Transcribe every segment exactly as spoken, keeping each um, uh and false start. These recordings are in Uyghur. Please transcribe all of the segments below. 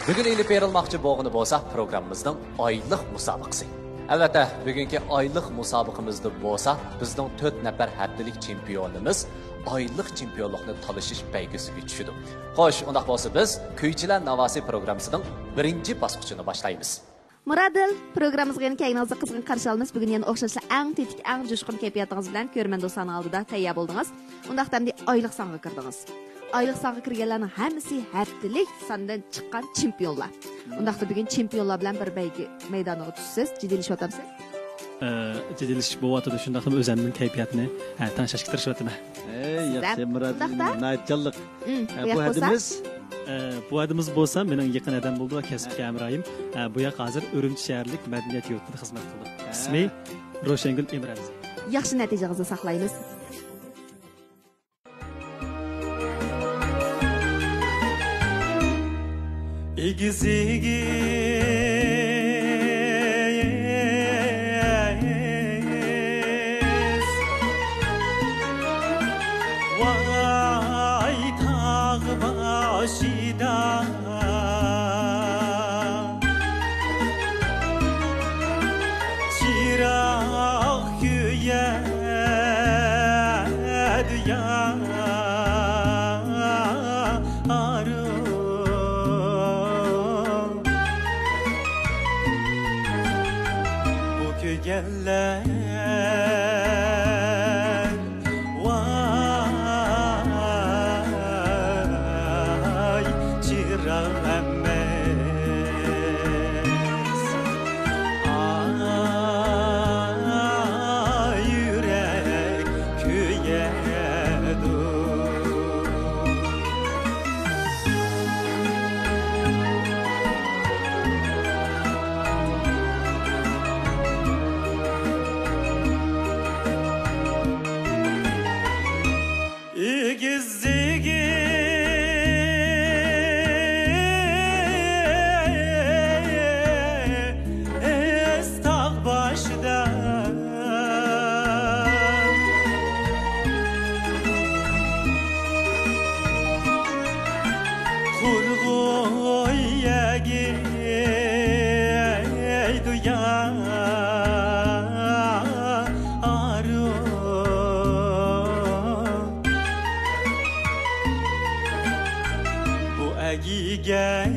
بۈگۈن ئېلىپ بېرىلماقچى بولغىنى بولسا پروگراممىمىزنىڭ ئايلىق مۇسابىقىسى. ئەلۋەتتە، بۈگۈنكى ئايلىق مۇسابىقىمىزدا بولسا بىزنىڭ تۆت نەپەر ھەپتىلىك چېمپىيونىمىز ئايلىق چېمپىيونلۇقنى تالىشىش بەيگىسىگە چۈشىدۇ. خوش، ئۇنداق بولسا بىز كۈيچىلەر ناۋاسى پروگراممىسىنىڭ بىرىنچى باسقۇچىنى باشلايمىز. مۇرادىل، پروگراممىمىزغا يەنە كەلگىنىڭىزنى قىزغىن قارشى ئالىمىز. بۈگۈن يەنە ئوخشاشلا ئەڭ تېتىك، ئەڭ جۇشقۇن كەيپىياتىڭىز بىلەن كۆرۈرمەن دوستلارنىڭ ئالدىدا تەييار بولدىڭىز. ئۇنداقتا ئەمدى ئايلىق سانغا كىردىڭىز. ئايلىق سانغا كىرگەنلەرنىڭ ھەممىسى ھەپتىلىك ساندىن چىققان چېمپىيونلار. ئۇنداقتا بۈگۈن چېمپىيونلار بىلەن بىر بەيگە مەيدانىغا چۈشىسىز. جىددىيلىشىۋاتامسىز؟ ئە، جىددىيلىشىش بولۇۋاتىدۇ، شۇنداقلا ئۆزۈمنىڭ كەيپىياتىنى، ئە، تەڭشەشكە تىرىشىۋاتىمەن. ئەي، ياخشى، مۇرادىل، ناھايىتى جانلىق. ئە، بۇ ھەدىمىز؟ ئە، بۇ ھەدىمىز بولسا مېنىڭ يېقىن ھەدەم بولىدۇ ۋە كەسىپتىكى ھەمراھىم. ئە، بۇ ياق ھازىر ئۈرۈمچى شەھەرلىك مەدەنىيەت يۇرتىدا خىزمەت قىلىدۇ. ئىسمى روشەنگۈل ئىمرانزى. ياخشى نەتىجىڭىزنى ساقلايمىز. ئېگىز، ئېگىز، ۋاي تاغ باشىدا چىراغ كۆيەدۇ يا ئارۇ. بۇ كۆرگەنلەر ۋاي چىراغ ئەمەس، ئا، يۈرەك كۆيەدۇ. ئېگىز، ئېگىز تاغ باشىدا قۇرغۇي ئەگىيدۇ يا ئارۇ. بۇ ئەگىگەن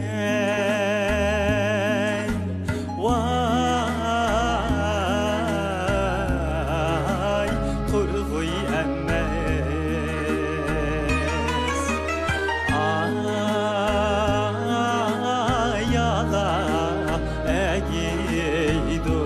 ۋاي قۇرغۇي ئەمەس، ئايالا ئەگىيدۇ.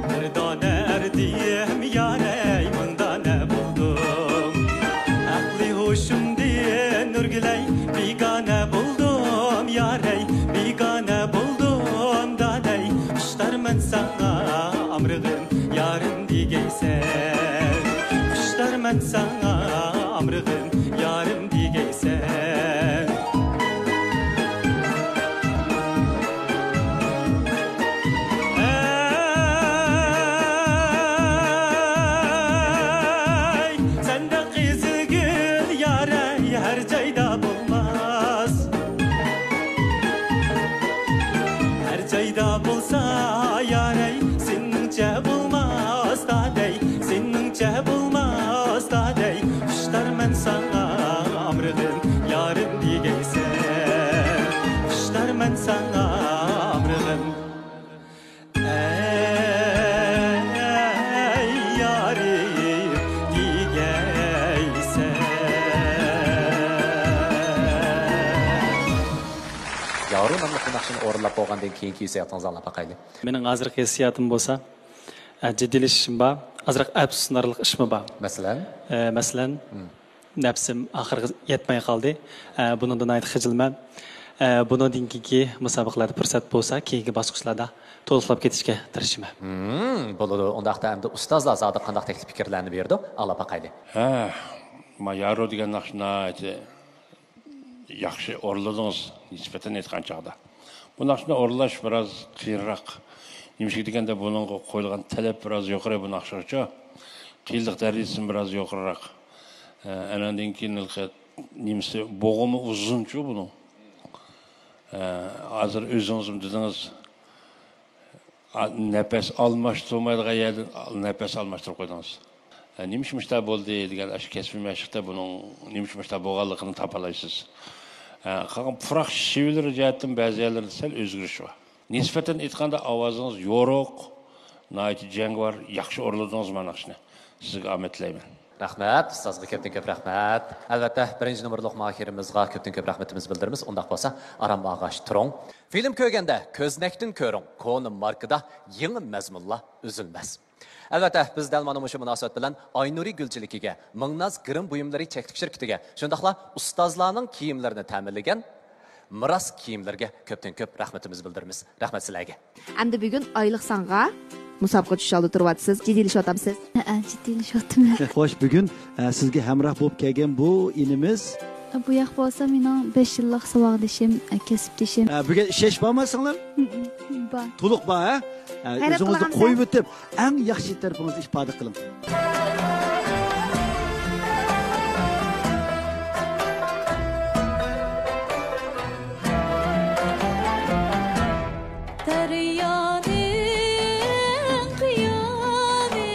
بىر دانە ئەردىم يارەي، مىڭ دانە بولدۇم. ئەقلى ھوشۇمدىن ئۆرگىلەي، بىگانە بولدۇم يارەي، بىگانە بولدۇم دادەي. خۇشتارمەن ساڭا ئامرىغىم يارىم دېگەيسەن، خۇشتارمەن ساڭا ئامرىغىم يارىم دېگەيسەن. ئەي، سەندەك قىزىل گۈل يارەي، ھەر جايدا بولماس. ھەر جايدا بولسا يارەي، سېنىڭچە بولماس دادەي، سېنىڭچە بولماس دادەي. خۇشتارمەن ساڭا ئامرىغىم يارىم دېگەيسەن، خۇشتارمەن ساڭا ئامرىغىم. ئەي يارىم دېگەيسەن. يارۇ ناملىق بۇ ناخشىنى ئورۇنلاپ بولغاندىن كېيىنكى ھېسسىياتىڭىزنى ئاڭلاپ باقايلى. مېنىڭ ھازىرقى ھېسسىياتىم بولسا، ئە، جىددىيلىشىشىم بار، ئازراق ئەپسۇسلىنارلىق ئىشمۇ بار. مەسىلەن؟ ئە، مەسىلەن، نەپسىم ئاخىرىغا يەتمەي قالدى. ئە، بۇنىڭدىن ناھايىتى خىجىلمەن. ئە، بۇنىڭدىن كېيىنكى مۇسابىقىلەردە پۇرسەت بولسا، كېيىنكى باسقۇچلاردا تولۇقلاپ كېتىشكە تىرىشىمەن. ھىم، بولىدۇ. ئۇنداقتا ئەمدى ئۇستازلار زادى قانداق تەكلىپ پىكىرلەرنى بېرىدۇ؟ ئاڭلاپ باقايلى. ھە، ما يارۇ دېگەن ناخشا ناھايىتى ياخشى ئورۇنلىدىڭىز، نىسبەتەن ئېيتقان چاغدا. بۇ ناخشىنى ئورۇنلاش بىراز قىيىنراق. نېمىشقا دېگەندە، بۇنىڭغا قويۇلغان تەلەپ بىراز يۇقىرى بۇ ناخشىغىچۇ. قىيىنلىق دەرىجىسىمۇ بىراز يۇقىرىراق. ئە، ئاناندىن كېيىن ھېلىقى نېمىسى، بوغۇمى ئۇزۇنچۇ بۇنىڭ. ئە، ھازىر ئۆزىڭىزمۇ دېدىڭىز، ئا، نەپەس ئالماشتۇرمايدىغان يەردىن ئال-، نەپەس ئالماشتۇرۇپ قويدىڭىز. ئە، نېمىش مۇشۇنداق بولدى دېگەن ئاشۇ كەسپىي مەشىقتە بۇنىڭ نېمىش مۇشۇنداق بولغانلىقىنى تاپالايسىز. ئە، قالغان پۇراق شېۋىلىرى جەھەتتىن بەزى يەرلەردە سەل ئۆزگىرىش بار. نىسبەتەن ئېيتقاندا ئاۋازىڭىز يورۇق، ناھايىتى جەڭگىۋار، ياخشى ئورۇنلىدىڭىز مانا شۇنى. سىزگە ئامەت تىلەيمەن. رەھمەت، ئۇستازغا كۆپتىن كۆپ رەھمەت. ئەلۋەتتە، بىرىنچى نومۇرلۇق ماھىرىمىزغا كۆپتىن كۆپ رەھمىتىمىزنى بىلدۈرىمىز. ئۇنداق بولسا، ئارام ئالغاچ تۇرۇڭ. فىلىم كۆرگەندە كۆزنەكتىن كۆرۈڭ، كونا ماركىدا يېڭى مەزمۇنلار ئۈزۈلمەس. ئەلۋەتتە، بىز دەل مانا مۇشۇ مۇناسىۋەت بىلەن ئاينۇرى گۈلچىلىكىگە، مىڭناز گىرىم بۇيۇملىرى چەكلىك شىركىتىگە، شۇنداقلا ئۇستازلارنىڭ كىيىملىرىنى تەمىنلىگەن مىراس كىيىملىرىگە كۆپتىن كۆپ رەھمىتىمىزنى بىلدۈرىمىز. رەھمەت سىلەرگە. ئەمدى بۈگۈن ئايلىق سانغا مۇسابىقە چۈشۈش ئالدىدا تۇرۇۋاتىسىز. جىددىيلىشىۋاتامسىز؟ ھەئە، جىددىيلىشىۋاتىمەن. خوش، بۈگۈن، ئە، سىزگە ھەمراھ بولۇپ كەلگەن بۇ ئىنىمىز. بۇ ياق بولسا مېنىڭ بەش يىللىق ساۋاقدىشىم، ئە، كەسىپدىشىم. ئە، بۈگۈن ئىشەنچ بارمۇ سىڭلىم؟ بار. تولۇق بار، ھە؟ ئە، غەيرەت ئۆزىڭىزنى قىلغان قويۇۋېتىپ، ئەڭ ياخشى تەرىپىڭىزنى ئىپادە قىلىڭ. دەريانىڭ قىيانى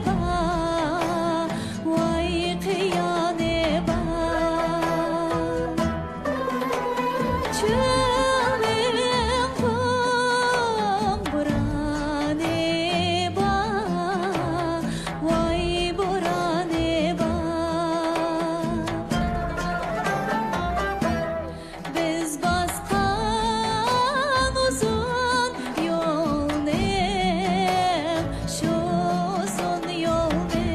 بار، ۋاي قىيانى بار. چۆلنىڭ قۇم بورانى بار، ۋاي بورانى بار. بىز باسقان ئۇزۇن يولنى، شۇ ئۇزۇن يولنى،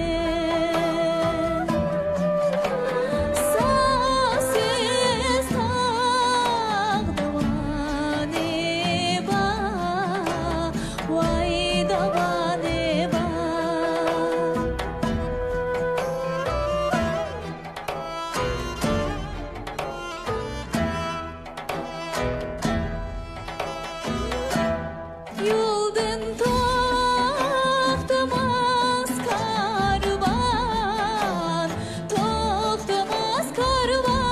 سانسىز تاغ داۋانى بار، ۋاي داۋانى بار. يولدىن توختىماس كارۋان، توختىماس كارۋان.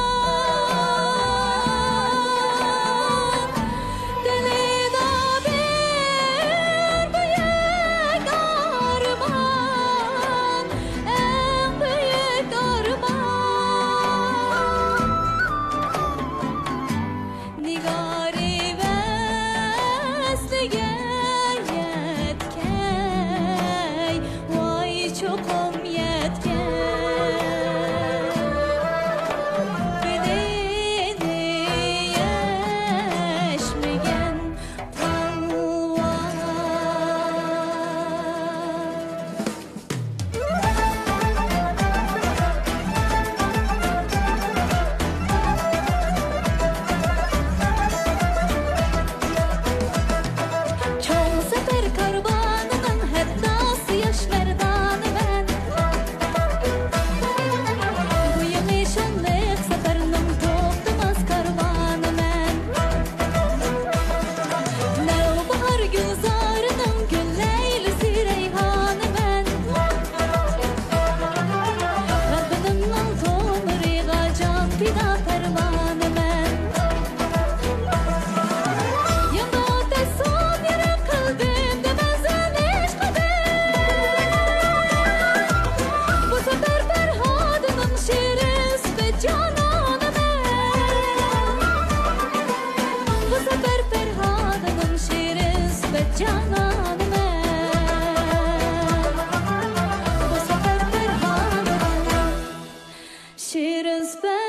دىلىدا بىر بۈيۈك ئارمان، ئەڭ بۈيۈك ئارمان. نىگارى ۋەسلىگە يەتكەي، ۋاي چوقۇم يەتكەي. بېلىنى يەشمىگەن پالۋان. چوڭ سەپەر كارۋانىنىڭ ھەدداسى ياش مەردانىمەن. بۇ يېڭى شانلىق سەپەرنىڭ توختىماس كارۋانىمەن. نەۋباھار گۈلزارىنىڭ گۈل لەيلىسى رەيھانىمەن. غەلىبىنىڭ ئال تومۇرىغا جان پىدا پەرۋانىمەن. ياندى ئاتەش سۇ يۈرەك قەلبىمدە مەنزىل ئىشقىدىن. بۇ سەپەر پەرھادىنىڭ شېرىن سۈپەت جانانىمەن. بۇ سەپەر پەرھادىنىڭ شېرىن سۈپەت جانانىمەن. بۇ سەپەر پەرھادىنىڭ شېرىن سۈپەت.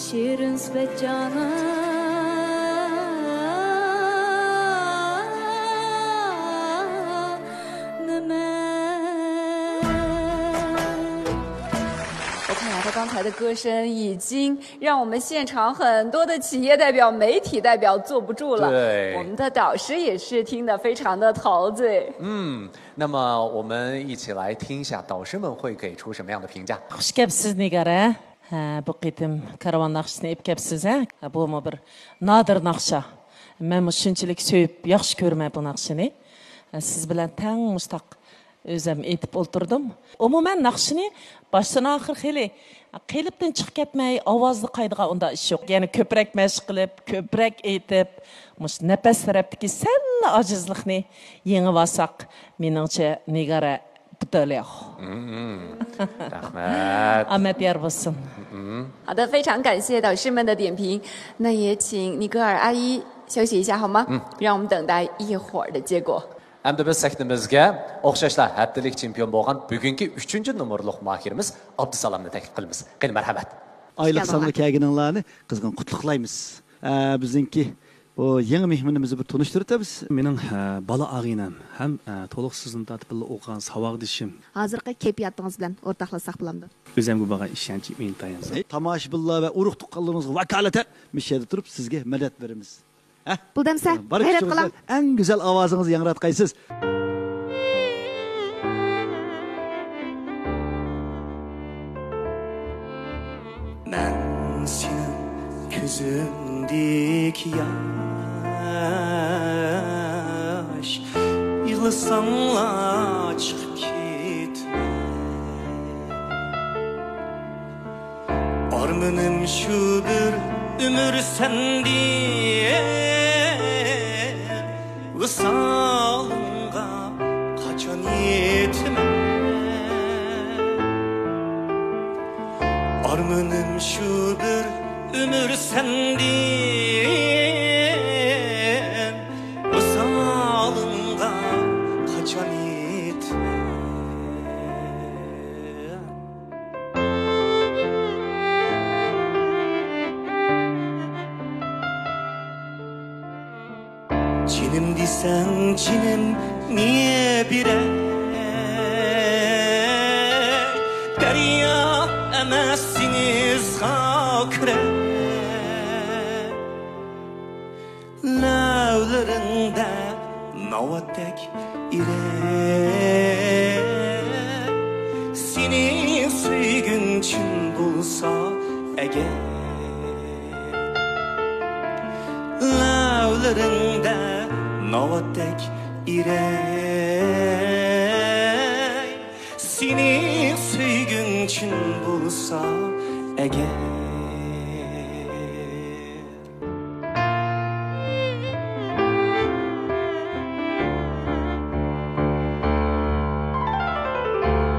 شېرىن سۈپەت جانانىمەن. 他的歌声已经让我们现场很多的企业代表、媒体代表坐不住了。对我们的导师也是听得非常的陶醉。嗯，那么我们一起来听一下导师们会给出什么样的评价。 خۇش كەپسىز نىگارە. ھە، بۇ قېتىم كارۋان ناخشىسىنى ئېلىپ كەپسىز ھە. بۇمۇ بىر نادىر ناخشا. مەنمۇ شۇنچىلىك سۆيۈپ ياخشى كۆرىمەن بۇ ناخشىنى. سىز بىلەن تەڭ مۇشتاق ئۆزەم ئېيتىپ ئولتۇردۇم. ئومۇمەن ناخشىنى باشتىن ئاخىر خېلى قېلىپتىن چىقىپ كەتمەي ئاۋازدا قايىدىغان ئۇنداق ئىش يوق. يەنە كۆپرەك مەشىق قىلىپ، كۆپرەك ئېيتىپ، مۇشۇ نەپەس تەرەپتىكى سەللا ئاجىزلىقنى يېڭىۋالساق مېنىڭچە نىگارە بۇتالياخ. رەھمەت. ئامەت يار بولسۇن. 好的，非常感谢导师们的点评。那也请尼格尔阿依休息一下好吗？嗯，让我们等待一会儿的结果。 ئەمدى بىز سەھنىمىزگە ئوخشاشلا ھەپتىلىك چېمپىيون بولغان بۈگۈنكى ئۈچىنچى نومۇرلۇق ماھىرىمىز ئابدۇسالامنى تەكلىپ قىلىمىز. قېنى، مەرھەمەت. ئايلىق سانغا كەلگىنىڭلارنى قىزغىن قۇتلۇقلايمىز. ئە، بىزنىڭكى بۇ يېڭى مېھمىنىمىزنى بىر تونۇشتۇرۇۋېتىمىز. مېنىڭ ئە، بالا ئاغىنەم ھەم ئە، تولۇقسىزدىن تارتىپ بىللە ئوقۇغان ساۋاقدىشىم. ھازىرقى كەيپىياتىڭىز بىلەن ئورتاقلاشساق بولامدۇ؟ ئۆزەمگە بولغان ئىشەنچىم ئىنتايىن زور. تاماشىبىنلار ۋە ئۇرۇق تۇغقانلىرىمىزغا ۋاكالىتەن مۇشۇ يەردە تۇرۇپ سىزگە مەدەت بېرىمىز. ھە؟ بۇلدەمسە، غەيرەت قىلاڭ. ئەڭ گۈزەل ئاۋازىڭىزنى ياڭراتقايسىز. مەن سېنىڭ كۆزۈڭدىكى ياش، يىغلىساڭلا چىقىپ كېتىمەن. ئارمىنىم شۇ بىر ئۆمۈر سەندىن، ۋىسالىڭغا قاچان يېتىمەن؟ ئارمىنىم شۇ بىر ئۆمۈر سەندىن، ۋىسالىڭغا قاچان يېتىمەن؟ جېنىم دېسەڭ جېنىمنى بېرەي، دەريا ئەمەس دېڭىزغا كىرەي. لەۋلىرىڭدە ناۋاتتەك ئېرەن، سېنىڭ سۆيگۈڭ چىن بولسا ئەگەر، لەۋلىرىڭدە ناۋاتتەك ئېرەن، سېنىڭ سۆيگۈڭ چىن بولسا ئەگەر.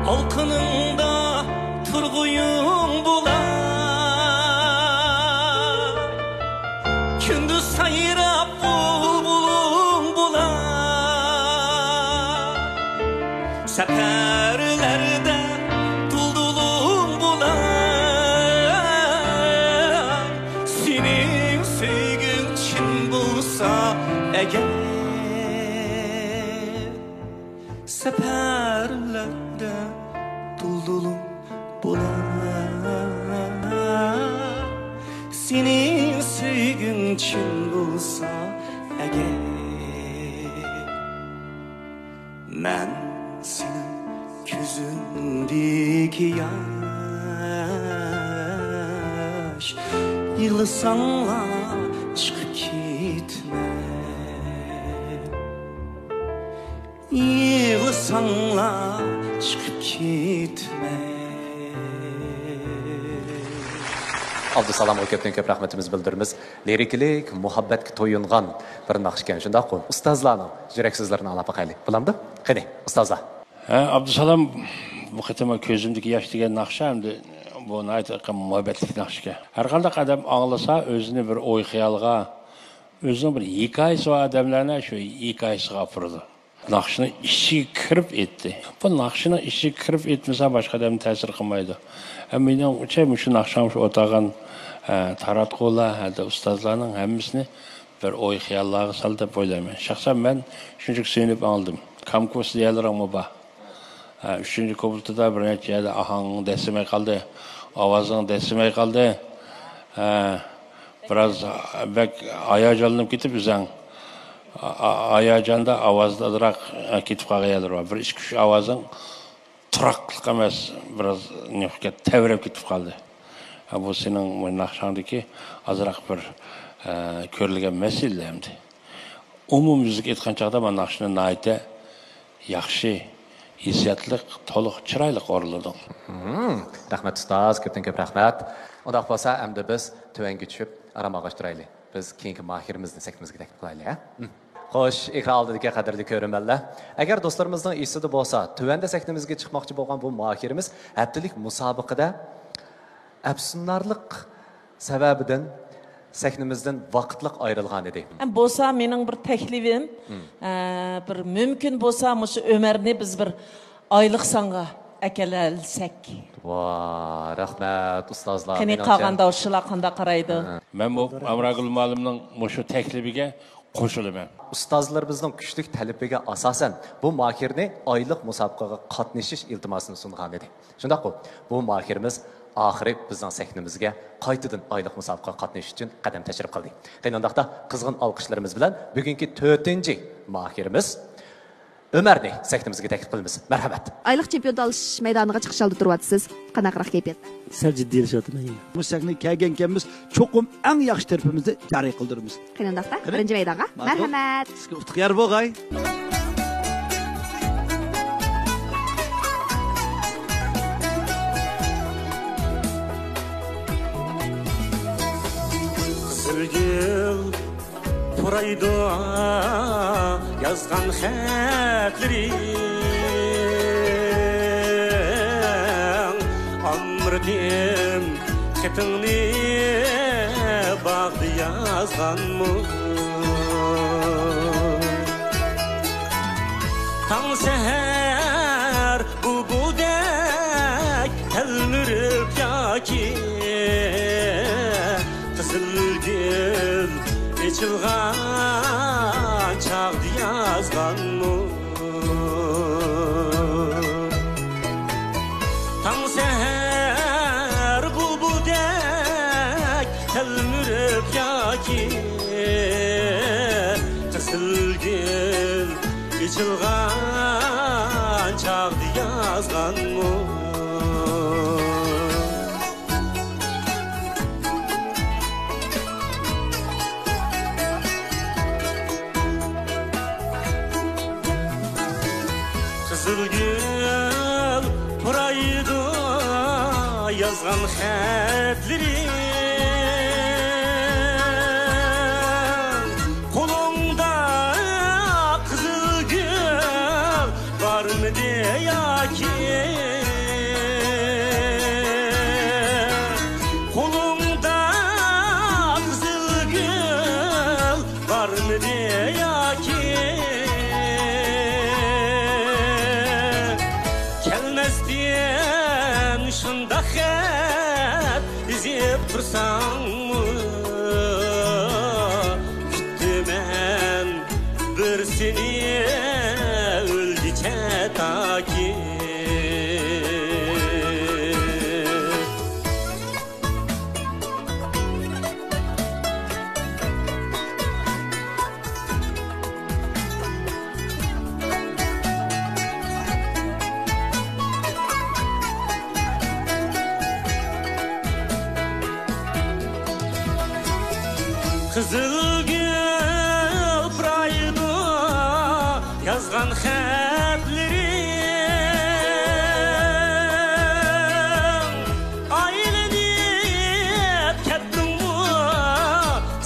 ئالقىنىڭدا تۇرغۇيۇڭ بولار، كۈندۈز سايراپ بۇلبۇلۇڭ بولار. سەپەرلەردە دۇلدۇلۇڭ بولاي، سېنىڭ سۆيگۈڭ چىن بولسا ئەگەر. سەپەرلەردە دۇلدۇلۇڭ بولاي، سېنىڭ سۆيگۈڭ چىن بولسا ئەگەر. مەن سېنىڭ كۆزۈڭدىكى ياش، يىغلىساڭلا چىقىپ كېتىمەن، يىغلىساڭلا چىقىپ كېتىمەن. ئابدۇسالامغا كۆپتىن كۆپ رەھمىتىمىزنى بىلدۈرىمىز. لىرىكىلىك، مۇھەببەتكە تويۇنغان بىر ناخشىكەن، شۇنداققۇ؟ ئۇستازلارنىڭ يۈرەك سۆزلىرىنى ئاڭلاپ باقايلى، بولامدۇ؟ قېنى، ئۇستازلار. ھە، ئابدۇسالام، بۇ قېتىم كۆزۈمدىكى ياش دېگەن ناخشا ئەمدى بۇ ناھايىتى مۇھەببەتلىك ناخشىكەن. ھەرقانداق ئادەم ئاڭلىسا، ئۆزىنى بىر ئوي-خىيالغا، ئۆزىنىڭ بىر ھېكايىسى بار ئادەملەرنى شۇ ھېكايىسىغا ئاپىرىدۇ. ناخشىنىڭ ئىچىگە كىرىپ ئېيتتى. بۇ ناخشىنىڭ ئىچىگە كىرىپ ئېيتمىسا، باشقا ئادەمگە تەسىر قىلمايدۇ. ھە، مېنىڭچە، مۇشۇ ناخشا، مۇشۇ ئولتۇرغان، ھە، تاراتقۇلار، ھە، ئۇستازلارنىڭ ھەممىسىنى بىر ئوي-خىياللارغا سالدى دەپ ئويلايمەن. شەخسەن مەن شۇنچىلىك سۆيۈنۈپ ئاڭلىدىم. كامكۇس دېگەنلىرىڭمۇ بار. ھە، ئۈچىنچى كۇپلېتىدا بىر نەچچە يەردە ئاھاڭ دەسسىمەي قالدى. ئاۋازىڭ دەسسىمەي قالدى. ھە، بىراز بەك ھاياجانلىنىپ كېتىپ ئۆزۈڭ. ئا-، ئا-، ھاياجاندا ئاۋازدا ئازراق، ئە، كېتىپ قالغان يەرلىرى بار. بىر ئىككى، ئۈچ ئاۋازىڭ تۇراقلىق ئەمەس، بىراز نېمە قىلىپ كەت-، تەۋرەپ كېتىپ قالدى. ھە، بۇ سېنىڭ ناخشاڭدىكى ئازراق بىر، ئە، كۆرۈلگەن مەسىلە ئەمدى. ئومۇميۈزلۈك ئېيتقان چاغدا مانا ناخشىنى ناھايىتى ياخشى، ھېسسىياتلىق، تولۇق، چىرايلىق ئورۇنلىدىڭ. مم، رەھمەت ئۇستاز، كۆپتىن كۆپ رەھمەت. ئۇنداق بولسا ئەمدى بىز تۆۋەنگە چۈشۈپ ئارام ئالغاچ تۇرايلى. بىز كېيىنكى ماھىرىمىزنى سەھنىمىزگە تەكلىپ قىلايلى، ھە؟ مم. خوش، ئېكران ئالدىدىكى قەدىرلىك كۆرۈرمەنلەر، ئەگەر دوستلىرىمىزنىڭ ئېسىدە بولسا، تۆۋەندە سەھنىمىزگە چىقماقچى بولغان بۇ ماھىرىمىز ھەپتىلىك مۇسابىقىدە ئەپسۇنارلىق سەۋەبىدىن سەھنىمىزدىن ۋاقىتلىق ئايرىلغان ئىدى. ھەم بولسا مېنىڭ بىر تەكلىپىم، مم. ئە، بىر مۇمكىن بولسا مۇشۇ ئۆمەرنى بىز بىر ئايلىق سانغا ئەكېلەلسەك. ۋا، رەھمەت، ئۇستازلار. قېنى، مېنىڭچە قالغان داۋۇشچىلار قانداق قارايدۇ؟ ھە. مەنمۇ ئامراگۈل مۇئەللىمنىڭ مۇشۇ تەكلىپىگە قوشۇلىمەن. ئۇستازلىرىمىزنىڭ كۈچلۈك تەلىپىگە ئاساسەن، بۇ ماھىرنى ئايلىق مۇسابىقىگە قاتنىشىش ئىلتىماسىنى سۇنغان ئىدى. شۇنداققۇ، بۇ ماھىرىمىز ئاخىرى بىزنىڭ سەھنىمىزگە قايتىدىن ئايلىق مۇسابىقىگە قاتنىشىش ئۈچۈن قەدەم تەشرىپ قىلدى. قېنى ئۇنداقتا، قىزغىن ئالقىشلىرىمىز بىلەن بۈگۈنكى تۆتىنچى ماھىرىمىز ئۆمەرنى سەھنىمىزگە تەكلىپ قىلىمىز. مەرھەمەت. ئايلىق چېمپىيون تالىشىش مەيدانىغا چىقىش ئالدىدا تۇرۇۋاتىسىز. قانداقراق كەيپىيات؟ سەل جىددىيلىشىۋاتىمەن يەنە. بۇ سەھنىگە كەلگەنكەنمىز، چوقۇم ئەڭ ياخشى تەرىپىمىزنى جارى قىلدۇرىمىز. قېنى ئۇنداقتا، قېنى. بىرىنچى مەيدانغا. ماقۇل. مەرھەمەت. سىزگە ئۇتۇق يار بولغاي. قىزىلگۈل پۇرايدۇ يازغان خەتلىرىڭ، ئامرىدىم خېتىڭنى باغدا يازغانمۇ؟ تاڭ سەھەر بۇلبۇلدەك تەلمۈرۈپ ياكى قىزىل گۈل ئېچىلغان چاغدا يازغانمۇ؟ تاڭ سەھەر بۇلبۇلدەك تەلمۈرۈپ ياكى قىزىل گۈل ئېچىلغان چاغدا يازغانمۇ؟ قىزىل گۈل پۇرايدۇ يازغان خەتلىرىڭ، قولۇڭدا قىزىل گۈل بارمىدى ياكى؟ قولۇڭدا قىزىل گۈل بارمىدى ياكى؟ كەلمەستىن شۇنداق خەت يېزىپ تۇرساڭمۇ، كۈتتۈمەن بىر سېنى ئۆلگۈچە تاكى. قىزىل گۈل پۇرايدۇ يازغان خەتلىرىڭ، ئايلىنىپ كەتتىڭمۇ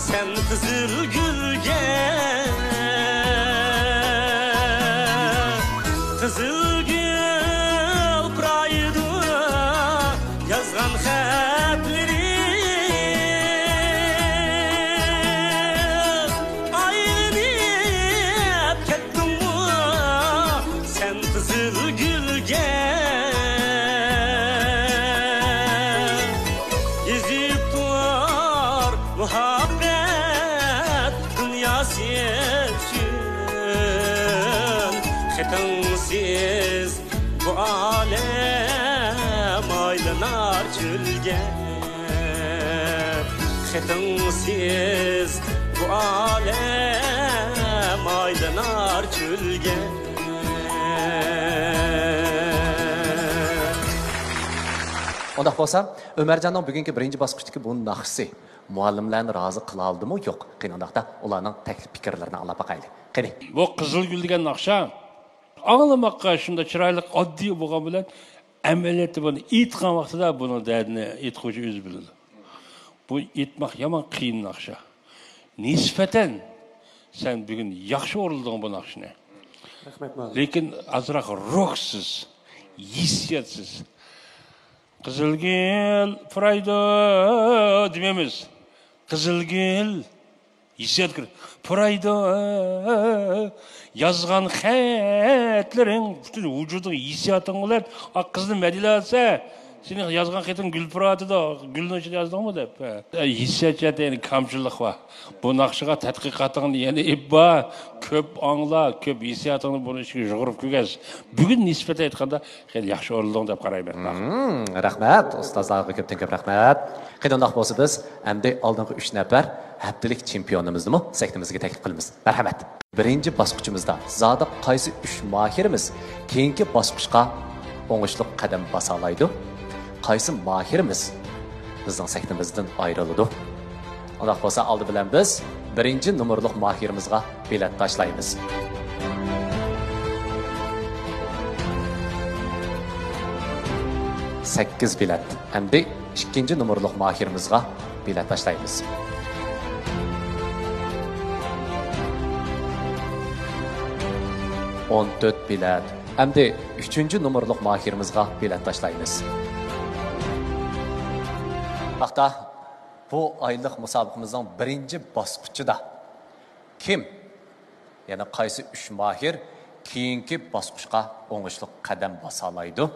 سەن قىزىل گۈلگە؟ قىزىل گۈل پۇرايدۇ يازغان خەتلىرىڭ، ئايلىنىپ كەتتىڭمۇ سەن قىزىل گۈلگە؟ يېزىپ تۇر مۇھەببەت دۇنياسى ئۈچۈن، خېتىڭسىز بۇ ئالەم ئايلانمايدۇ. چۆلگە، خېتىڭسىز بۇ ئالەم ئايلىنار چۆلگە. ئۇنداق بولسا، ئۆمەرجاننىڭ بۈگۈنكى بىرىنچى باسقۇچتىكى بۇ ناخشىسى مۇئەللىملەرنى رازى قىلالدىمۇ يوق؟ قېنى ئۇنداقتا ئۇلارنىڭ تەكلىپ پىكىرلىرىنى ئاڭلاپ باقايلى. قېنى. بۇ قىزىل گۈل دېگەن ناخشا ئاڭلىماققا شۇنداق چىرايلىق، ئاددىي بولغان بىلەن، ئەمەلىيەتتە بۇنى ئېيتقان ۋاقتىدا بۇنىڭ دەردىنى ئېيتقۇچى ئۆزى بىلىدۇ. بۇ ئېيتماق يامان قىيىن ناخشا. نىسبەتەن سەن بۈگۈن ياخشى ئورۇندىدىڭ بۇ ناخشىنى. رەھمەت، مۇئەللىم. لېكىن ئازراق روھسىز، ھېسسىياتسىز. قىزىلگۈل پۇرايدۇ دېمەيمىز. قىزىلگۈل ھېسسىيات كىر-، پۇرايدۇ يازغان خەتلىرىڭ، پۈتۈن ۋۇجۇدۇڭ، ھېسسىياتىڭ بىلەن. ئا، قىزنى مەدھىيەلىسە، سېنىڭ يازغان خېتىڭ گۈل پۇرايدۇ، گۈلنىڭ ئىچىدە يازدىڭمۇ دەپ. ھېسسىيات جەھەتتە يەنە كامچىللىق بار. بۇ ناخشىغا تەتقىقاتىڭنى يەنە ئېلىپ بار، كۆپ ئاڭلا، كۆپ ھېسسىياتىڭنى بۇنىڭ ئىچىگە يۇغۇرۇپ كىرگۈز. بۈگۈن نىسبەتەن ئېيتقاندا، خېلى ياخشى ئورۇندىڭ دەپ قارايمەن. مم، رەھمەت، ئۇستازلارغا كۆپتىن كۆپ رەھمەت. قېنى ئۇنداق بولسا، بىز ئەمدى ئالدىنقى ئۈچ نەپەر ھەپتىلىك چېمپىيونىمىزنىمۇ سەھنىمىزگە تەكلىپ قىلىمىز. مەرھەمەت. بىرىنچى باسقۇچىمىزدا زادى قايسى ئۈچ ماھىرىمىز كېيىنكى باسقۇچقا ئوڭۇشلۇق قەدەم باسالايدۇ؟ قايسى ماھىرىمىز بىزنىڭ سەھنىمىزدىن ئايرىلىدۇ؟ ئۇنداق بولسا، ئالدى بىلەن بىز بىرىنچى نومۇرلۇق ماھىرىمىزغا بېلەت تاشلايمىز. سەككىز بېلەت. ئەمدى ئىككىنچى نومۇرلۇق ماھىرىمىزغا بېلەت تاشلايمىز. ئون تۆت بېلەت. ئەمدى ئۈچىنچى نومۇرلۇق ماھىرىمىزغا بېلەت تاشلايمىز. ئاختا، بۇ ئايلىق مۇسابىقىمىزنىڭ بىرىنچى باسقۇچىدا كىم، يەنى قايسى ئۈچ ماھىر كېيىنكى باسقۇچقا ئوڭۇشلۇق قەدەم باسالايدۇ؟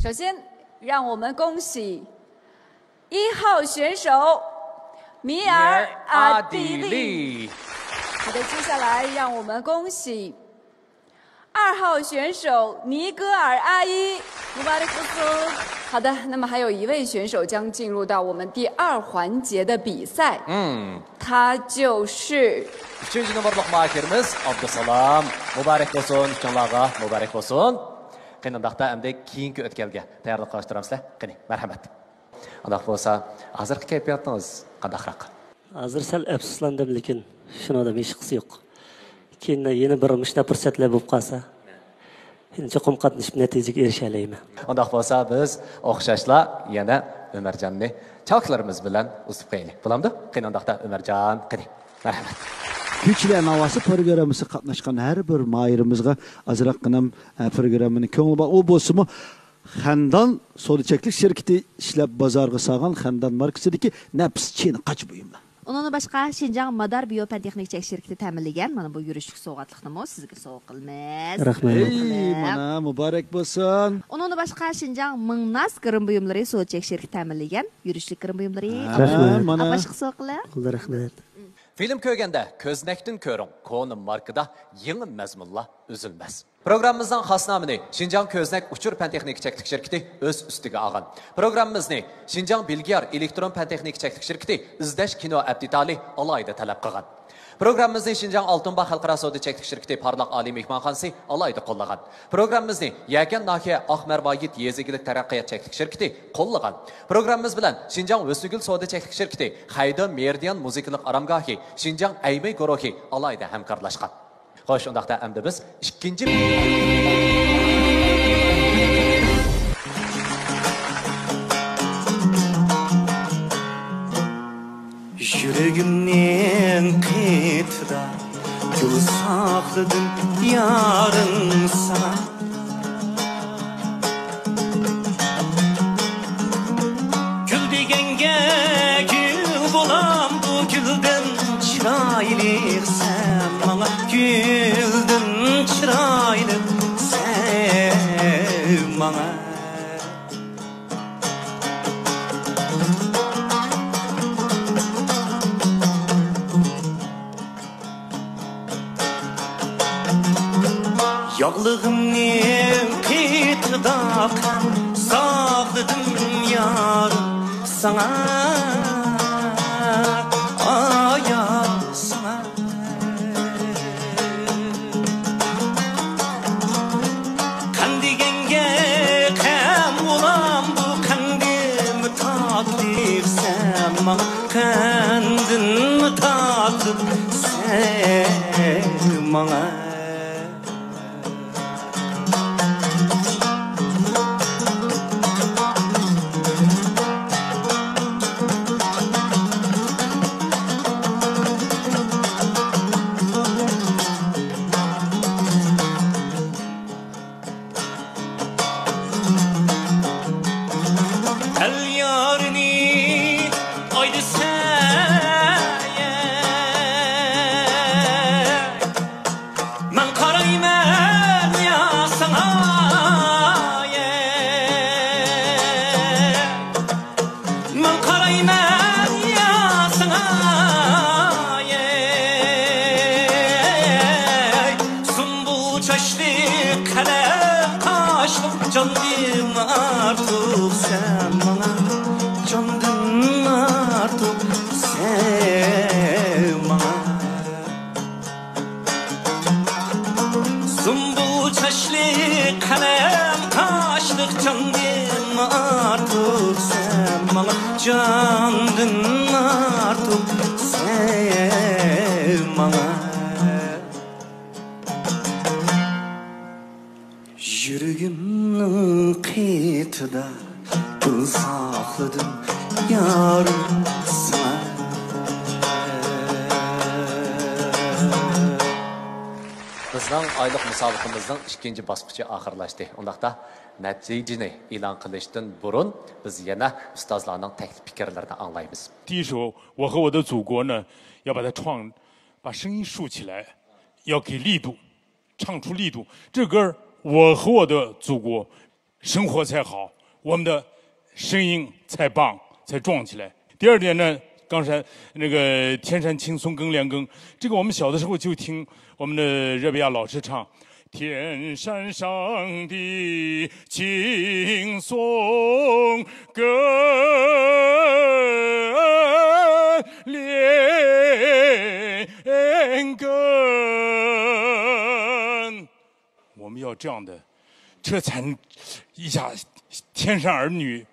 首先，让我们恭喜一号选手米尔阿迪利。好的，接下来让我们恭喜二号选手尼格尔阿伊。 好的，那么还有一位选手将进入到我们第二环节的比赛，嗯，他就是 ئۈچىنچى نومۇرلۇق ماھىرىمىز ئابدۇسالام. مۇبارەك بولسۇن، ئۈچۈڭلارغا مۇبارەك بولسۇن. قېنى ئۇنداقتا ئەمدى كېيىنكى ئۆتكەلگە تەييارلىق قىلىشتۇرامسىلەر؟ قېنى، مەرھەمەت. ئۇنداق بولسا، ھازىرقى كەيپىياتىڭىز قانداقراق؟ ھازىر سەل ئەپسۇسلاندىم، لېكىن شۇنىڭدىن ھېچقىسى يوق. كېيىن يەنە بىر مۇشۇنداق پۇرسەتلەر بولۇپ قالسا، چوقۇم قاتنىشىپ نەتىجىگە ئېرىشەلەيمەن. ئۇنداق بولسا، بىز ئوخشاشلا يەنە ئۆمەرجاننى چاۋاكلىرىمىز بىلەن ئۇزىتىپ قويايلى. بولامدۇ؟ قېنى ئۇنداقتا، ئۆمەرجان، قېنى، مەرھەمەت. كۈيچىلەرنىڭ ئاۋازى پروگراممىسىغا قاتناشقان ھەر بىر ماھىرىمىزغا ئازراققىنەم، ئە، پروگراممىنىڭ كۆڭلى بار. ئۇ بولسىمۇ خەندان سودا چەكلىك شىركىتى ئىشلەپ بازارغا سالغان خەندان ماركىسىدىكى نەپىس چېنىقاچ بۇيۇملار. ئۇنىڭدىن باشقا، شىنجاڭ مادار بىيو پەن تېخنىك چەكلىك شىركىتى تەمىنلىگەن مانا بۇ يۈرۈشلۈك سوۋغاتلىقنىمۇ سىزگە سوۋغا قىلىمىز. رەھمەت. ئەي، مانا، مۇبارەك بولسۇن. ئۇنىڭدىن باشقا، شىنجاڭ مىڭناز گىرىم بۇيۇملىرى سودا چەكلىك شىركىتى تەمىنلىگەن يۈرۈشلۈك گىرىم بۇيۇملىرى. رەھمەت. مانا. ئاپاشقا سوۋغا قىلىڭ. رەھمەت. فىلىم كۆرگەندە كۆزنەكتىن كۆرۈڭ، كونا ماركىدا يېڭى مەزمۇنلار ئۈزۈلمەس. پروگراممىمىزنىڭ خاسنامىنى شىنجاڭ كۆزنەك ئۇچۇر پەن تېخنىكا چەكلىك شىركىتى ئۆز ئۈستىگە ئالغان. پروگراممىمىزنى شىنجاڭ بىلگىيار ئېلېكترون پەن تېخنىكا چەكلىك شىركىتى ئىزدەش كىنو ئەپتىتالى ئالاھىدە تەلەپ قىلغان. پروگراممىمىزنى شىنجاڭ ئالتۇن باغ خەلقئارا سودا چەكلىك شىركىتى پارلاق ئالىي مېھمانخانىسى ئالاھىدە قوللىغان. پروگراممىمىزنى يەكەن ناھىيە ئاق مەرۋايىت يېزا ئىگىلىك تەرەققىيات چەكلىك شىركىتى قوللىغان. پروگراممىمىز بىلەن شىنجاڭ ھۆسنىگۈل سودا چەكلىك شىركىتى، خەيدو مېرىدىيان مۇزىكىلىق ئارامگاھى، شىنجاڭ ئەيمەي گۇرۇھى ئالاھىدە ھەمكارلاشقان. خوش، ئۇنداقتا ئەمدى بىز ئىككىنچى يۈرىكىمنىڭ قېتىدا گۈل ساقلىدىم يارىم ساڭا. گۈل دېگەنگە گۈل بولامدۇ، گۈلدىن چىرايلىق سەن ماڭا، گۈلدىن چىرايلىق سەن ماڭا. ياغلىغىمنى قېتىپ داق ساقلىدىم يارىم ساڭا، ئايا ساڭا. قەن دېگەنگە قەم بولامدۇ، قەندىمۇ تاتلىق سەن ماڭا، قەندىنمۇ تاتلىق سەن ماڭا. ئەل يارىنى ئايدىسەن، مەن قارايمەن يا ساڭا، مەن قارايمەن يا ساڭا. سۇمبۇل چاچلىق، قەلەم قاشلىق، جاندىن ئارتۇق سەن ماڭا، جاندىن ئارتۇق سەن ماڭا. سۇمبۇل چاچلىق، قەلەم قاشلىق، جاندىن ئارتۇق سەن ماڭا، جاندىن ئارتۇق سەن ماڭا. يۈرىكىمنىڭ قېتىدا گۈل ساقلىدىم يارىم ساڭا. بىزنىڭ ئايلىق مۇسابىقىمىزنىڭ ئىككىنچى باسقۇچى ئاخىرلاشتى. ئۇنداقتا نەتىجىنى ئېلان قىلىشتىن بۇرۇن بىز يەنە ئۇستازلارنىڭ تەكلىپ پىكىرلىرىنى ئاڭلايمىز. 第一首《我和我的祖国》呢，要把它唱，把声音竖起来，要给力度。 唱出力度。这歌儿《我和我的祖国》，生活才好，我们的声音才棒，才壮起来。第二点呢，刚才那个天山青松更连更，这个我们小的时候就听我们的热比亚老师唱，天山上的青松更连更。 我们要这样的，这才能一下天山儿女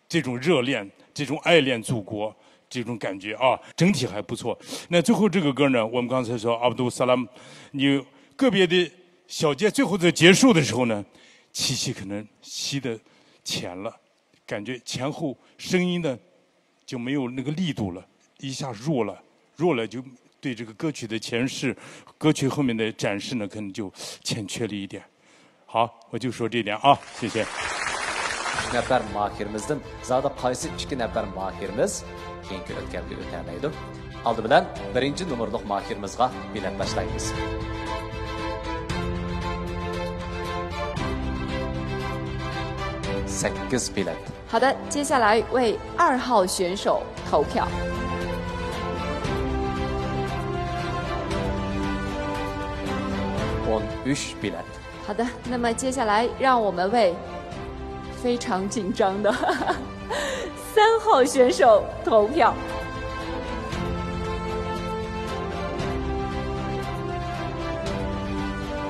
这种热恋、这种爱恋祖国这种感觉啊，整体还不错。那最后这个歌呢，我们刚才说阿卜杜萨拉姆，你个别的小节最后在结束的时候呢，气息可能吸得浅了，感觉前后声音呢就没有那个力度了，一下弱了，弱了就对这个歌曲的诠释、歌曲后面的展示呢，可能就欠缺了一点。好，我就说这一点啊，谢谢。 ئۈچ نەپەر ماھىرىمىزدىن زادى قايسى ئىككى نەپەر ماھىرىمىز كېيىنكى ئۆتكەلگە ئۆتەلەيدۇ؟ ئالدى بىلەن بىرىنچى نومۇرلۇق ماھىرىمىزغا بېلەت باشلايمىز. สาม بېلەت. 好的，接下来为二号选手投票。 ئون ئۈچ بېلەت. 好的，那么接下来让我们为非常紧张的三号选手投票。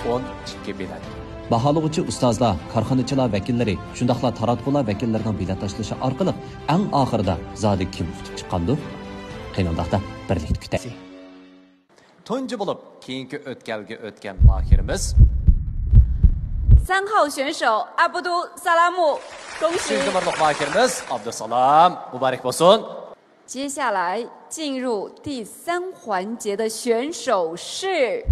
ئون ئىككى بېلەت. باھالىغۇچى ئۇستازلار، كارخانىچىلار ۋەكىللىرى، شۇنداقلا تاراتقۇلار ۋەكىللىرىنىڭ بېلەت تاشلىشى ئارقىلىق ئەڭ ئاخىرىدا زادى كىم ئۇتۇپ چىققاندۇ؟ قېنى ئۇنداقتا بىرلىكتە كۈتەيلى. تۇنجى بولۇپ كېيىنكى ئۆتكەلگە ئۆتكەن ماھىرىمىز. 三号选手阿布杜萨拉木，恭喜。 ئۈچىنچى نومۇرلۇق ماھىرىمىز ئابدۇسالام، مۇبارەك بولسۇن. 接下来进入第三环节的选手是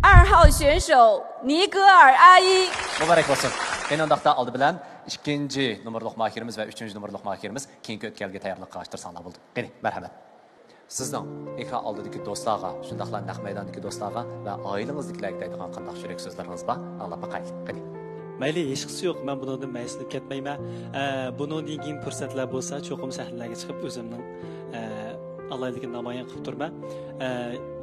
二号选手尼格尔阿伊。 مۇبارەك بولسۇن. قېنى ئۇنداقتا ئالدى بىلەن ئىككىنچى نومۇرلۇق ماھىرىمىز ۋە ئۈچىنچى نومۇرلۇق ماھىرىمىز كېيىنكى ئۆتكەلگە تەييارلىققا ئاشتۇرساڭلار بولدى. قېنى، مەرھەمەت. سىزنىڭ ئېكران ئالدىدىكى دوستلارغا، شۇنداقلا نەق مەيداندىكى دوستلارغا ۋە ئائىلىڭىزدىكىلەرگە دەيدىغان قانداق يۈرەك سۆزلىرىڭىز بار؟ ئاڭلاپ باقايلى، قېنى. مەيلى، ھېچقىسى يوق، مەن بۇنىڭدىن مەيۈسلىنىپ كەتمەيمەن. ئە، بۇنىڭدىن كېيىن پۇرسەتلەر بولسا، چوقۇم سەھنىلەرگە چىقىپ ئۆزۈمنىڭ، ئە، ئالاھىدىلىكىنى نامايان قىلىپ تۇرىمەن. ئە،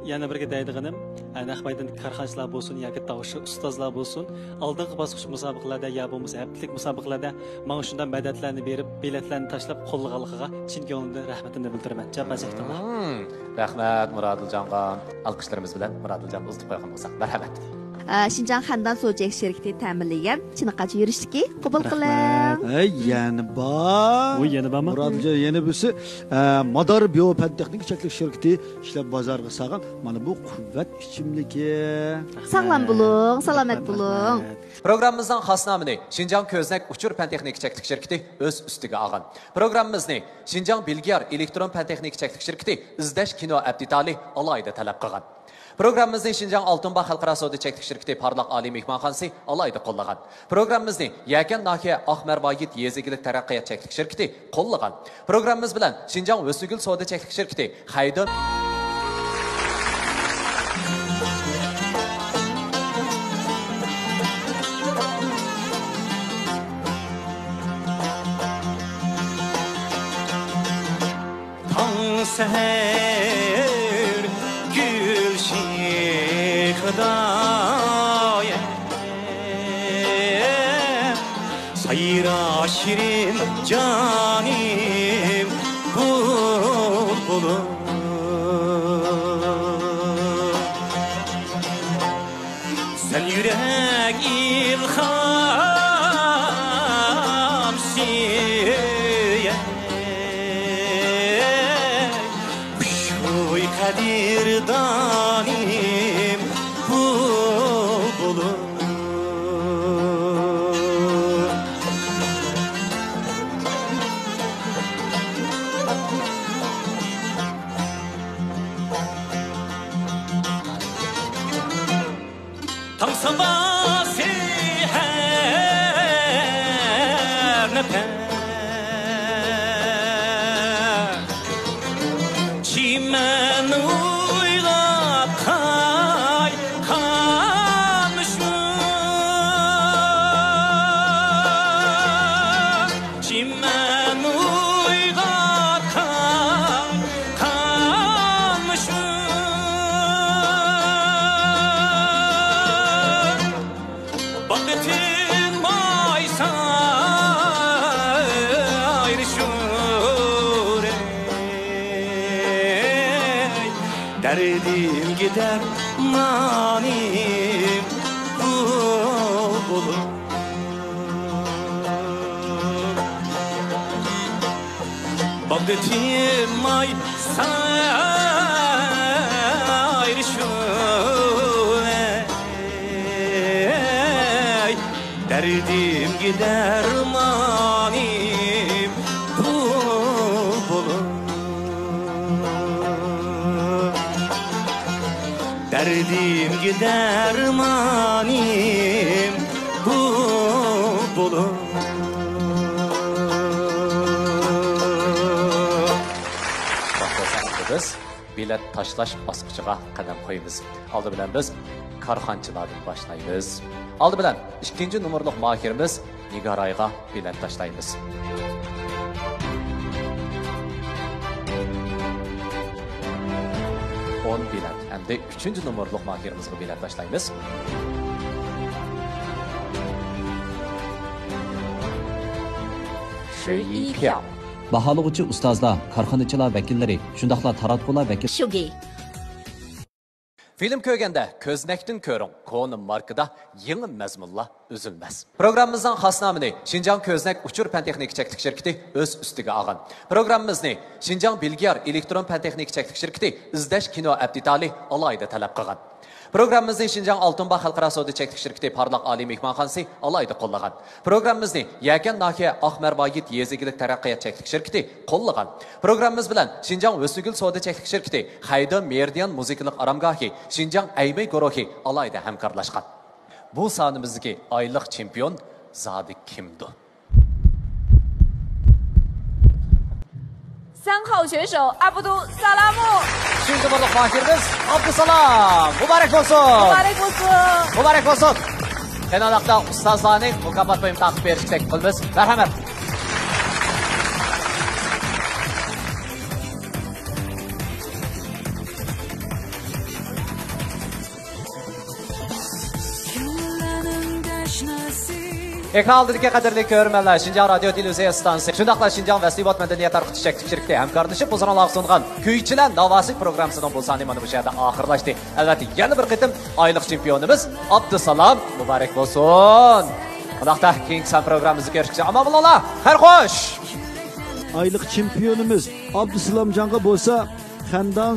يەنە بىرگە دەيدىغىنىم، ئە، نەق مەيداندىكى كارخانىچىلار بولسۇن ياكى تاۋۇشچى ئۇستازلار بولسۇن، ئالدىنقى باسقۇچ مۇسابىقىلەردە يا بولمىسا ھەپتىلىك مۇسابىقىلەردە ماڭا شۇنداق مەدەتلەرنى بېرىپ، بېلەتلەرنى تاشلاپ قوللىغانلىقىغا چىن كۆڭلۈمدىن رەھمىتىمنى بىلدۈرىمەن. جاپا چەكتىڭلار. مم. رەھمەت مۇرادىلجانغا. ئالقىشلىرىمىز بىلەن مۇرادىلجاننى ئۇزىتىپ قويغان بولساق. مەرھەمەت. ئە، شىنجاڭ خەندان سودا چەكلىك شىركىتى تەمىنلىگەن چىنىقاچ يۈرۈشلۈكى قوبۇل قىلىڭ. رەھمەت. ئەي، يەنە بار. ئۇ يەنە بارمۇ؟ مۇرادىلجان يەنە بىرسى، ئە، مادار بىيو پەن تېخنىكا چەكلىك شىركىتى ئىشلەپ بازارغا سالغان مانا بۇ قۇۋۋەت ئىچىملىكى. ساغلام بولۇڭ، سالامەت بولۇڭ. رەھمەت. پروگراممىمىزنىڭ خاسنامىنى شىنجاڭ كۆزنەك ئۇچۇر پەن تېخنىكا چەكلىك شىركىتى ئۆز ئۈستىگە ئالغان. پروگراممىمىزنى شىنجاڭ بىلگېيار ئېلېكترون پەن تېخنىكا چەكلىك شىركىتى ئىزدەش كىنو ئەپ دېتالى ئالاھىدە تەلەپ قىلغان. پروگراممىمىزنى شىنجاڭ ئالتۇن باغ خەلقئارا سودا چەكلىك شىركىتى پارلاق ئالىي مېھمانخانىسى ئالاھىدە قوللىغان. پروگراممىمىزنى يەكەن ناھىيە ئاقمەرۋايىت يېزا ئىگىلىك تەرەققىيات چەكلىك شىركىتى قوللىغان. پروگراممىمىز بىلەن شىنجاڭ ھۆسنىگۈل سودا چەكلىك شىركىتى خەيدۇن. تاڭ سەھەر گۈل شېخىدا سايرا شېرىن جانىم بۇلبۇلۇم. سەن يۈرەك ئىلھام سۆيەر، خۇشبۇي قەدىردانىم بۇلبۇلۇم. تاڭ ساپاسى ھەر نەپەس، چىمەن ئويلاپ قايتقانمىشۇ. چىمەن ئويغا قالمىشىم، باغدا تىنماي سايرىشۇر، ئەي، دەردىمگە دەرمانىم بۇلبۇلۇم. باغدا تىنماي سايرىشىم، ئەي، دەردىمگە دەرمانىم بۇلبۇلۇم. دەردىمگە دەرمانىم بۇلبۇلۇم. توختىساڭ، ئەمدى بىز بېلەت تاشلاش باسقۇچىغا قەدەم قويىمىز. ئالدى بىلەن بىز كارخانىچىلاردىن باشلايمىز. ئالدى بىلەن ئىككىنچى نومۇرلۇق ماھىرىمىز نىگارايغا بېلەت تاشلايمىز. ئون بېلەت. ئەمدى ئۈچىنچى نومۇرلۇق ماھىرىمىزغا بېلەت تاشلايمىز. شۈيىپياڭ. باھالىغۇچى ئۇستازلار، كارخانىچىلار ۋەكىللىرى، شۇنداقلا تاراتقۇلار ۋەكىل. شۇگى. فىلىم كۆرگەندە كۆزنەكتىن كۆرۈڭ، كونا ماركىدا يېڭى مەزمۇنلار ئۈزۈلمەس. پروگراممىمىزنىڭ خاسنامىنى شىنجاڭ كۆزنەك ئۇچۇر پەن تېخنىكا چەكلىك شىركىتى ئۆز ئۈستىگە ئالغان. پروگراممىمىزنى شىنجاڭ بىلگېيار ئېلېكترون پەن تېخنىكا چەكلىك شىركىتى ئىزدەش كىنو ئەپ دېتالى ئالاھىدە تەلەپ قىلغان. پروگراممىمىزنى شىنجاڭ ئالتۇن باغ خەلقئارا سودا چەكلىك شىركىتى پارلاق ئالىي مېھمانخانىسى ئالاھىدە قوللىغان. پروگراممىمىزنى يەكەن ناھىيە ئاقمەرۋايىت يېزا ئىگىلىك تەرەققىيات چەكلىك شىركىتى قوللىغان. پروگراممىمىز بىلەن شىنجاڭ ھۆسنىگۈل سودا چەكلىك شىركىتى، خەيدۇن مېرىدىيان مۇزىكىلىق ئارامگاھى، شىنجاڭ ئەيمەي گۇرۇھى ئالاھىدە ھەمكارلاشقان. بۇ سانىمىزدىكى ئايلىق چېمپىيون زادى كىمدۇ؟ سەنخاۋ شۆشو ئابدۇسالامۇ. ئۈچىنچى نومۇرلۇق ماھىرىمىز ئابدۇسالام. مۇبارەك بولسۇن. مۇبارەك بولسۇن. مۇبارەك بولسۇن. قېنى ئۇنداقتا ئۇستازلارنى مۇكاپات بۇيۇمى تارقىتىپ بېرىشكە تەكلىپ قىلىمىز. مەرھەمەت. ئېكران ئالدىدىكى قەدىرلىك كۆرۈرمەنلەر، شىنجاڭ رادىيو تېلېۋىزىيە ئىستانسىسى شۇنداقلا شىنجاڭ ۋەسلىۋات مەدەنىيەت تارقىتىش چەكلىك شىركىتى ھەمكارلىشىپ ھۇزۇرۇڭلارغا سۇنغان كۈيچىلەر ناۋاسى پروگراممىسىنىڭ بۇ سانى مانا بۇ يەردە ئاخىرلاشتى. ئەلۋەتتە، يەنە بىر قېتىم ئايلىق چېمپىيونىمىز ئابدۇسالام مۇبارەك بولسۇن. ئۇنداقتا كېيىنكى سان پروگراممىمىزدا كۆرۈشكىچە ئامان بولۇڭلار. خەير خوش! ئايلىق چېمپىيونىمىز ئابدۇسالامجانغا بولسا خەندان